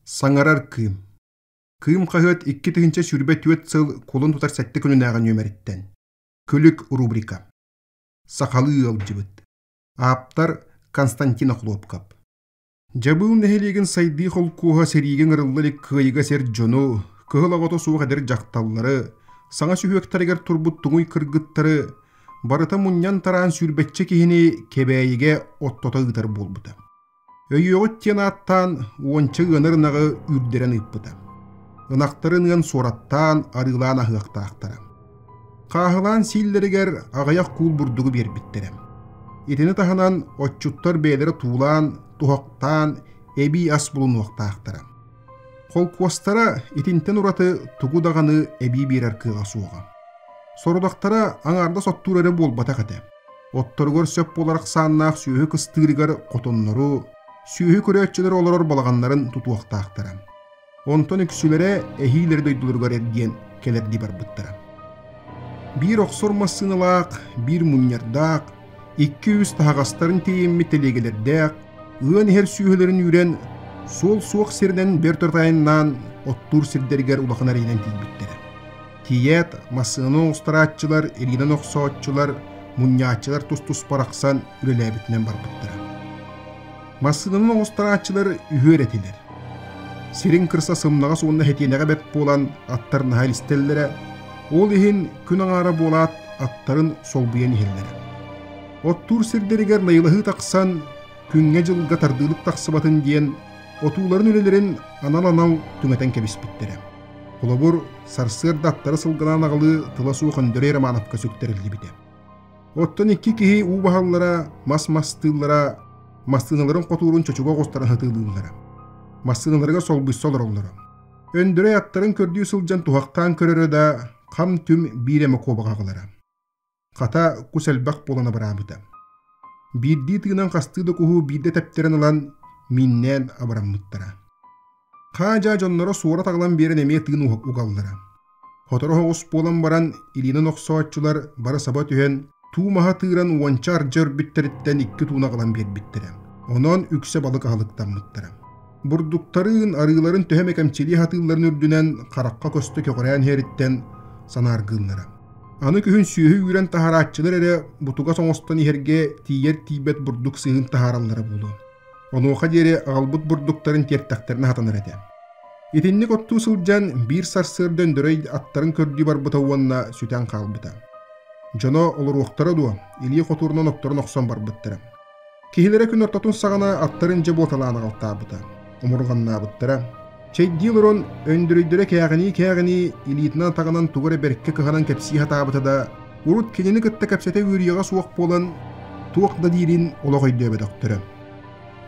Саҥарар Кыым. Кыым хаһыат 2024 сыл кулун тутар сэттэ күнүнээҕи нүөмэриттэн. Күлүк рубрика. Сахалыы ыалдьыбыт. Ааптар Константин Охлопков. Дьабыыл нэһилиэгин сайдыы холкуоһа сэриигэ ыҥырылла илик кыайыгас эр дьону, кыһыл оҕото суох эдэр дьахталлары, саҥа сүһүөхтэригэр турбут туҥуй кыргыттары барыта мунньан-тараан сүүрбэччэ киһини Кэбээйигэ оттото ыытар буолбута. Өйүөҕүт диэн ааттаан уонча ыанар ынаҕы үүрдэрэн ыыппыта. Ынахтарын ыан суораттаан, арыылаан аһыахтаахтара. Хааһылаан сииллэригэр аҕыйах куул бурдугу биэрбиттэрэ. Итини таһынан отчуттар бэйэлэрэ туулаан, туһахтаан эбии ас булунуохтаахтара. Холкуостара итинтэн ураты тугу даҕаны эбии биэрэр кыаҕа суоҕа. Сорудахтара аҥаардас оттуур эрэ буолбатах этэ. Отторугар сөп буолар ахсааннаах сүөһү кыстыырыгар хотоннору, сүөһү көрөөччүлэр олорор балаҕаннарын тутуохтаахтара. Онтон үксүлэрэ эһиилэри дойдуларыгар эргийэн кэлэрдии барбыттара. Биир охсор массыыналаах, биир мунньардаах, икки-үс таһаҕастарын тиэйиммит тэлиэгэлэрдээх, ыан иһэр сүөһүлэрин үүрэн, суол суох сиринэн бэрт ыртайыннаан оттуур сирдэригэр улахан эрэйинэн тиийбиттэрэ. Тиийээт, массыынаны оҕустарааччылар, илиинэн охсооччулар, мунньааччылар тус-туспа арахсан үлэлээбитинэн барбыттара. Массыынаны оҕустарааччылар үһүөр этилэр. Сирин кырса сымнаҕас уонна хэтиэнэҕэ бэрт буолан аттар наһаа илистэллэрэ, ол иһин күн аҥаара буолаат аттарын солбуйан иһэллэрэ. Оттуур сирдэригэр найылаһыы тахсан, күҥҥэ-дьылга тардыылык тахсыбатын диэн отууларын үлэлэрин анал-анал түҥэтэн кэбиспиттэрэ. Холобур, сарсыарда аттары сылгылаан аҕалыы тыла суох Өндөрөй Романовка сүктэриллибитэ. Оттон икки киһи уу баһаллара, мас мастыыллара, массыыналарын хотуурун чочуга оҕустаран сатыылыыллара. Массыыналарыгар солбуйса олороллоро. Өндөрөй аттарын көрдүү сылдьан туһахтаан көрөрө да, хам-түм биир эмэ куобах аҕалара. Хата, кус элбэх буолан абыраабыта. Биирдии тыынан хастыы да куһу биирдэ тэптэрэн ылан, мииннээн абыраммыттара. Хаа-дьаа дьонноро суора таҕылан биэрэн эмиэ тыын угаллара. Сотору соҕус буолан баран, илиинэн охсооччулар бары саба түһэн, туу маһа тыыран уонча ардьа өрбүттэриттэн икки тууну аҕалан биэрбиттэрэ. Онон үксэ балык аһылыктаммыттара. Бурдуктарын, арыыларын төһө эмэ кэмчилии сатыылларын үрдүнэн харахха көстө көҕүрээн иһэриттэн санааргыыллара. Аны күһүн сүөһү үүрэн таһарааччылар эрэ бутугас оҥостон иһэргэ тиийэр-тиийбэт бурдук сыыһын таһаараллара буолуо. Онуоха диэри аҕалбыт бурдуктарын тиэртэхтэринэ сатанар этэ. Итинник оттуу сылдьан биир сарсыарда Өндөрөй аттарын көрдүү барбыта уонна сүтэн хаалбыта. Дьоно олоруохтара дуо, илии хотуурунан отторун охсон барбыттара. Киһилэрэ күн ортотун саҕана аттарын дьэ буоталаан аҕалтаабыта, омурҕаннаабыттара. Чэйдии олорон Өндөрөйдөрө кээҕинии-кээҕинии илиитинэн-атаҕынан тугу эрэ бэркэ кыһанан кэпсии сатаабыта да, урут кинини кытта кэпсэтэ үөрүйэҕэ суох буолан, туох да диирин олох өйдөөбөтөхтөрө.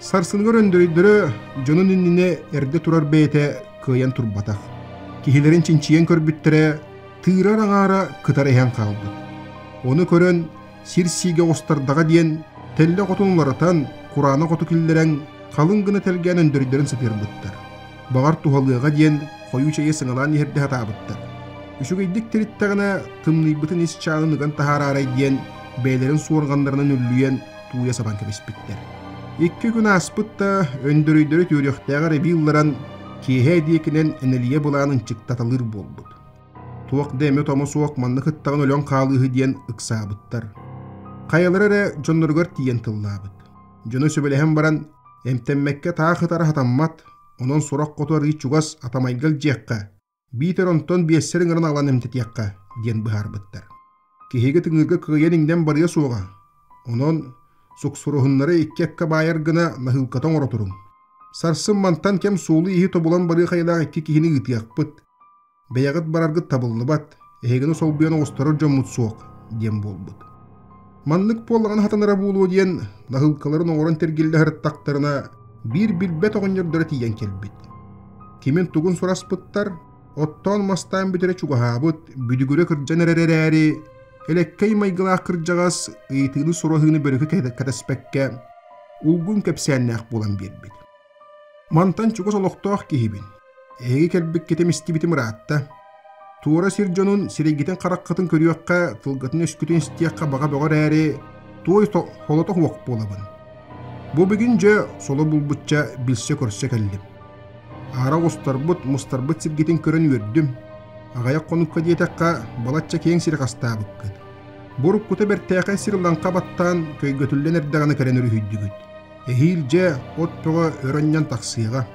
Сарсыныгар Өндөрөйдөрө дьонун иннинэ эрдэ турар бэйэтэ кыайан турбатах. Киһилэрин чинчийэн көрбүттэрэ, тыырар аҥаара кытара иһэн хаалбыт. Ону көрөн сир сиигэ оҕустардаҕа диэн тэллэх отун уларытан, кураанах оту киллэрэн, халыҥ гына тэлгээн өндөрүйдэрин сытыарбыттар. Баҕар туһалыаҕа диэн хойуу чэйи сыҥалаан иһэрдэ сатаабыттар. Үчүгэйдик тириттэҕинэ тымныйбытын ис чаанын ыган таһаараарай диэн бэйэлэрин суорҕаннарынан үллүйэн тууйа сабан кэбиспиттэр. Икки күн ааспыт да өндөрүйдөрү түөрүөхтээҕэр эбии ылларан киэһэ диэкинэн энэлийэ былаан ынчыктаталыыр буолбут. Туох да эмэ-томо суох манна кыттаҕын өлөн хаалыыһы диэн ыксаабыттар. Хайалара эрэ дьонноругар тиийэн тыллаабыт. Дьоно сүбэлэһэн баран, эмтэммэккэ таах ытара сатаммат, онон сурах хоту арыый чугас Атамайга илдьиэххэ, биитэр онтон биэссэр ыҥыран аҕалан эмтэтиэххэ диэн быһаарбыттар. Киһигэ тыҥыырга кыайан иҥнэн барыа суоҕа, онон суксуруһуннары икки акка баайар гына наһыылката оҥоро туруҥ. Сарсын мантан кэм суолу-ииһи тобулан барыах айылаах икки киһини ыытыахпыт. Бэйэҕит бараргыт табыллыбат, эһигини солбуйан оҕустарар дьоммут суох диэн буолбут. Маннык буоллаҕына сатанара буолуо диэн наһыылкаларын оҥорон тиргиллэ сырыттахтарына биир билбэт оҕонньордоро тиийэн кэлбит. Кимин тугун сураспыттар, оттоон мастаан бүтэрэ чугаһаабыт, бүдүгүрэ кырдьан эрэр эрээри, элэккэй майгылаах кырдьаҕас ыйытыыны сураһыыны бөрүкү кэтэспэккэ, улгум кэпсээннээх буолан биэрбит. Мантан чугас олохтоох киһибин. Эһиги кэлбиккитин истибитим ыраатта. Туора сир дьонун сирэйгитин-хараххытын көрүөххэ, тылгытын-өскүтүн истиэххэ баҕа бөҕө эрээри, туой холото суох буолабын. Бу бүгүн дьэ соло булбучча билсэ-көрсө кэллим. Аара оҕустарбыт, мустарбыт сиргитин көрөн үөрдүм. Аҕыйах хонукка диэтэххэ, балачча киэҥ сири хастаабыккыт. Бу уруккута бэртээхэй сир лаҥха баттаан, көйгөтүллэн эрдэҕинэ кэлэн өрүһүйдүгүт. Эһиил дьэ от бөҕө өрө анньан тахсыаҕа.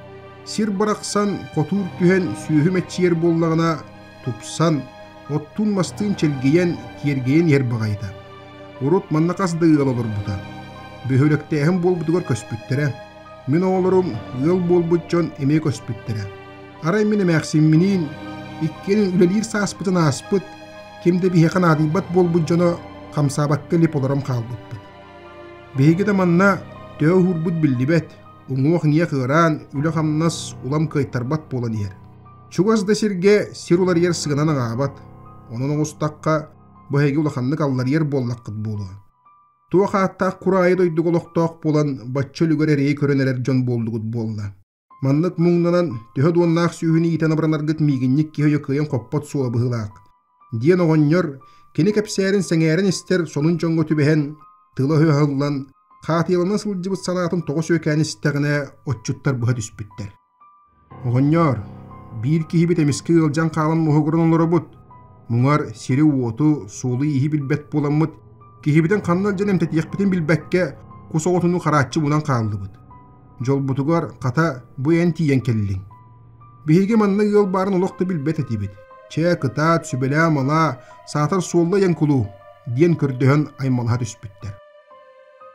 Сир барахсан хотуур түһэн сүөһү мэччийэр буоллаҕына, тупсан, оттуун-мастыын чэлгийэн, киэргэйэн иһэр баҕайыта. Урут манна хас да ыал олорбута. Бөһүөлэктээһин буолбутугар көспүттэрэ. Мин оҕолорум ыал буолбут дьон эмиэ көспүттэрэ. Арай мин эмээхсимминиин иккиэн үлэлиир сааспытын ааспыт, ким да биһиэхэ наадыйбат буолбут дьоно хамсаабакка илип олорон хаалбыппыт. Биһиги да манна төһө уһуурбут биллибэт, уҥуох-иҥиэх ыараан, үлэ-хамнас улам кыайтарбат буолан иһэр. Чугас да сиргэ сир уларыйар сыгынан аҕаабат, онон оҥостоххо бу эһиги улаханнык алларыйар буоллаххыт буолуо. Туох ааттаах кураайы дойдуга олохтоох буолан бачча үлүгэр эрэйи көрөн эрэр дьон буоллугут буолла. Маннык муҥнанан төһө дуоннаах сүөһүнү иитэн абыранаргыт миигинньик киһи өйө кыайан хоппот суола быһыылаах диэн оҕонньор кини кэпсээрин сэҥээрэн истэр сонун дьоҥҥо түбэһэн тыла-өһө аһыллан хаатыйалана сылдьыбыт санаатын тоҕо сүөкээн истэҕинэ отчуттар быһа түспүттэр. Оҕонньоор, биир киһибит эмискэ ыалдьан хаалан моһугуран олоробут. Муҥар сири-уоту, суолу-ииһи билбэт буоламмыт, киһибитин ханна илдьэн эмтэтиэхпитин билбэккэ, кус оҕотунуу харааччы мунан хааллыбыт. Дьолбутугар, хата, бу эн тиийэн кэллиҥ. Биһиги манна ыал баарын олох да билбэт этибит. Чэ, кытаат, сүбэлээ-амалаа, саатар суолла айан кулу, диэн көрдөһөн аймалаһа түспүттэр.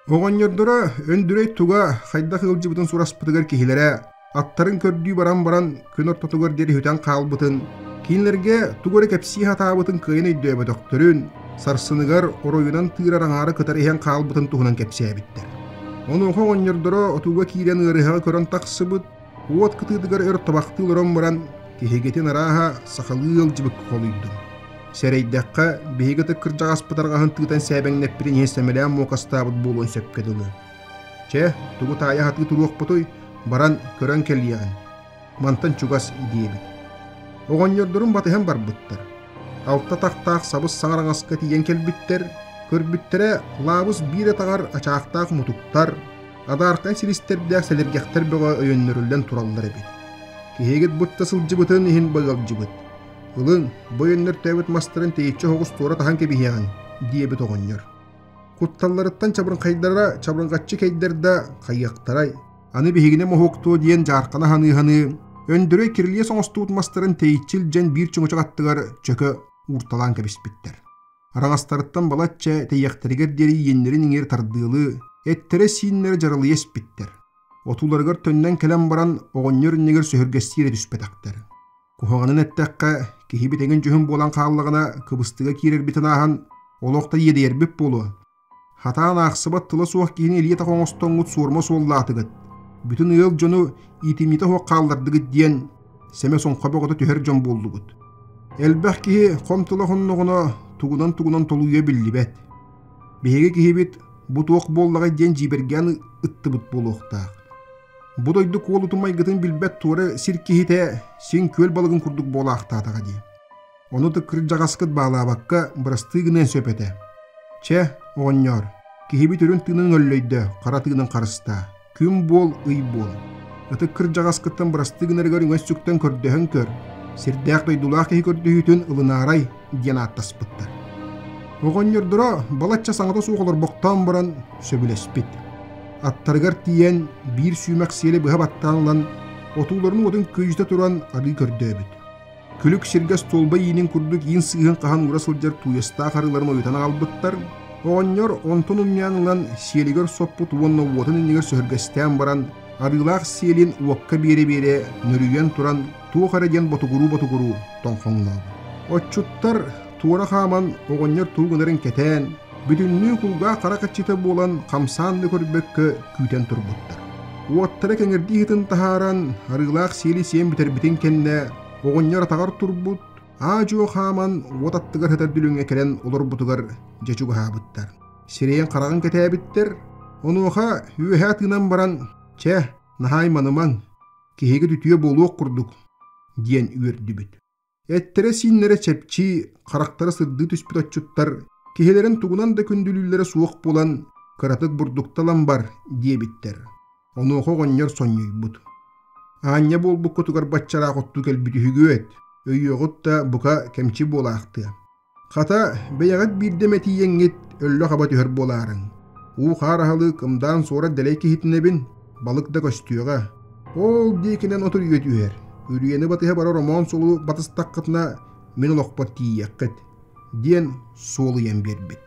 Оҕонньордоро Өндүрэй туга хайдах ыалдьыбытын сураспытыгар киһилэрэ аттарын көрдүү баран баран күн ортотугар диэри сүтэн хаалбытын, кинилэргэ тугу эрэ кэпсии сатаабытын кыайан өйдөөбөтөхтөрүн, сарсыныгар оройунан тыырар аҥаары кытары иһэн хаалбытын туһунан кэпсээбиттэр. Онуоха оҕонньордоро отууга киирэн ыарыһаҕы көрөн тахсыбыт, уот кытыытыгар өр табахтыы олорон баран, киһигитин арааһа сахалыы ыалдьыбыкка холуйдум. Сэрэйдэххэ, биһиги ытык кырдьаҕаспыт арҕаһын тыытан сээбэҥнэппитин иһин сэмэлээн муокастаабыт буолуон сөпкө дылы. Чэ, тугу таайа сатыы туруохпутуй, баран көрөн кэлиэҕиҥ. Мантан чугас диэбит. Оҕонньордорун батыһан барбыттар. Алта тахтаах сабыс саҥараҥаска тиийэн кэлбиттэр, көрбүттэрэ лаабыс биир атаҕар ачаахтаах мутуктар, адааркай силистэрдээх сэлиргэхтэр бөҕө өйөннөрүллэн тураллар эбит. Киһигит бутта сылдьыбытын иһин быалдьыбыт. Ылыҥ, бу өйөннөртөөбүт мастарын тэйиччи оһоҕус туора таһан кэбиһиэҕиҥ, диэбит оҕонньор. Кутталларыттан чабырҕайдара чабырҕаччы кэйдэр да хайыахтарай, аны биһигини моһуоктуо диэн дьаархана саныы-саныы, Өндөрөй кирилиэс оҥостубут мастарын тэйиччи илдьэн биир чөҥөчөк аттыгар чөкө уурталаан кэбиспиттэр. Араҥастарыттан балачча тэйиэхтэригэр диэри иэннэрин иҥиэр тардыалыы, эттэрэ-сииннэрэ дьаралыйа испиттэр. Отууларыгар төннөн кэлэн баран оҕонньор иннигэр сөһүргэстии эрэ түспэтэхтэр. Куһаҕанын эттэххэ, киһибит эҥин дьүһүн буолан хааллаҕына, кыбыстыга киирэрбитин ааһан, олох да иэдэйэрбит буолуо. Хатаан аахсыбат тыла суох киһини илии-атах оҥостоҥҥут суорма суоллаатыгыт, бүтүн ыал дьону иитимньитэ суох хааллардыгыт диэн сэмэ-соҥхо бөҕөтө түһэр дьон буоллугут. Элбэх киһи хом тыла хонноҕуна тугунан-тугунан толуйуо биллибэт. Биһиги киһибит бу туох буоллаҕай диэн дьиибэргээн ыттыбыт буолуохтаах. Бу дойду куолутун майгытын билбэт туора сир киһитэ син күөл балыгын курдук буолаахтаатаҕа дии. Ону да кырдьаҕаскыт баалаабакка бырастыы гыныан сөп этэ. Чэ, оҕонньоор, киһибит үрүҥ тыынын өллөйдө, хара тыынын харыстаа. Күн буол, ый буол. Ытык кырдьаҕаскыттан бырастыы гынарыгар үҥэс сүктэн көрдөһөн көр, сирдээх дойдулаах киһи көрдөһүүтүн ылынаарай диэн ааттаспыттар. Оҕонньордоро балачча саҥата суох олорбохтоон баран сөбүлэспит. Аттарыгар тиийэн биир сүүмэх сиэли быһа баттаан ылан, отууларын уотун күөдьүтэ туран арыы көрдөөбүт. Күлүк сиргэ остуолба иинин курдук иин сыыһын хаһан уура сылдьар тууйастаах арыыларын ойутан аҕалбыттар. Оҕонньор онтон умньаан ылан сиэлигэр соппут уонна уотун иннигэр сөһүргэстээн баран, арыылаах сиэлин уокка биэрэ-биэрэ нөрүйэн туран туох эрэ диэн ботугуруу-ботугуруу тоҥхоҥнообут. Отчуттар туора хааман оҕонньор тугу гынарын кэтээн, бүтүннүү кулгаах хара хаччыта буолан хамсаан да көрбөккө күүтэн турбуттар. Уоттара кэҥэрдии иһитин таһааран, арыылаах сиэли сиэн бүтэрбитин кэннэ, оҕонньор атаҕар турбут, аа-дьуо хааман уот аттыгар сытар дүлүҥҥэ кэлэн олорбутугар дьэ чугаһаабыттар. Сирэйин хараҕын кэтээбиттэр, онуоха үөһэ тыынан баран, «Чэ, наһаа айманымаҥ, киһигит үтүө буолуох курдук» диэн үөрдүбүт. Эттэрэ-сииннэрэ чэпчии, харахтара сырдыы түспүт отчуттар киһилэрин тугунан да күндүлүүллэрэ суох буолан, кыратык бурдукталан бар диэбиттэр. Онуоха оҕонньор сонньуйбут. Аанньа буолбуккутугар баччараах оттуу кэлбит үһүгүөт, өйүөҕүт да бука кэмчи буолаахтыа. Хата, бэйэҕит биирдэ эмэ тиийэҥҥит өллө хаба түһэр буолаарыҥ. Уу-хаар аһылык ымдаан суорат дэлэй киһитинэбин, балык да көстүөҕэ. Ол диэкинэн от үрүйэ түһэр. Үрүйэни батыһа барар омоон суолу батыстаххытына, мин олохпор тиийиэххит, диэн суол ыйан биэрбит.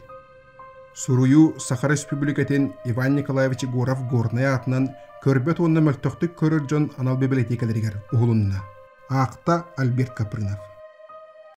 Суруйуу Саха Республикатын Иван Николаевич Егоров Горнай аатынан көрбөт уонна мөлтөхтүк көрөр дьон анал бибилэтиэкэлэригэр уһулунна. Аахта Альберт Капрынов.